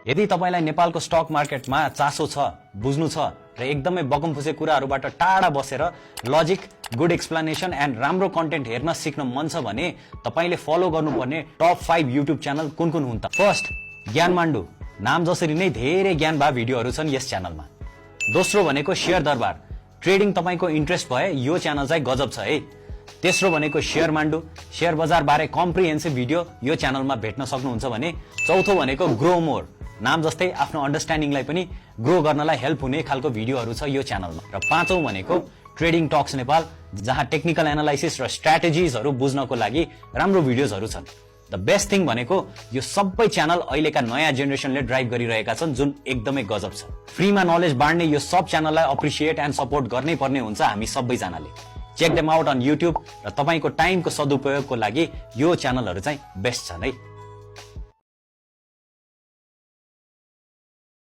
यदि तपाईलाई नेपालको स्टक मार्केटमा चासो छ, बुझ्नु छ र एकदमै बगमफुसे कुराहरूबाट टाढा बसेर लजिक, गुड एक्सप्लेनेसन एन्ड राम्रो कन्टेन्ट हेर्न सिक्न मन छ भने तपाईले फलो गर्नुपर्ने टप 5 युट्युब च्यानल कुन कुन हुन् त? फर्स्ट, ज्ञान माण्डु। नाम जसरी नै धेरै ज्ञान भा भिडियोहरू छन् यस च्यानलमा। दोस्रो भनेको शेयर दरबार। ट्रेडिङ तपाईको इन्ट्रेस्ट भए यो च्यानल चाहिँ गजब छ है। तेस्रो भनेको शेयर माण्डु। शेयर बजार बारे कम्प्रिहेन्सिभ भिडियो यो च्यानलमा भेट्न सक्नुहुन्छ भने। चौथो भनेको ग्रो मोर। नाम जस्तै आफ्नो अन्डरस्ट्यान्डिङलाई पनि ग्रो गर्नलाई हेल्प हुने खालको भिडियोहरू छ यो च्यानलमा। र पाँचौं भनेको ट्रेडिङ टक्स नेपाल, जहाँ टेक्निकल एनालाइसिस र स्ट्र्याटेजिजहरू बुझ्नको लागि राम्रो भिडियोजहरू छन्। द बेस्ट थिङ भनेको यो सबै च्यानल अहिलेका नयाँ जेनेरेसनले ड्राइभ गरिरहेका छन्, जुन एकदमै गजब छ। फ्रीमा नलेज बाँड्ने यो सब च्यानललाई अप्रिसिएट एन्ड सपोर्ट गर्नै पर्ने हुन्छ हामी सबैजनाले। Check them out on YouTube र तपाईको टाइमको सदुपयोगको लागि यो च्यानलहरू चाहिँ बेस्ट छन् है।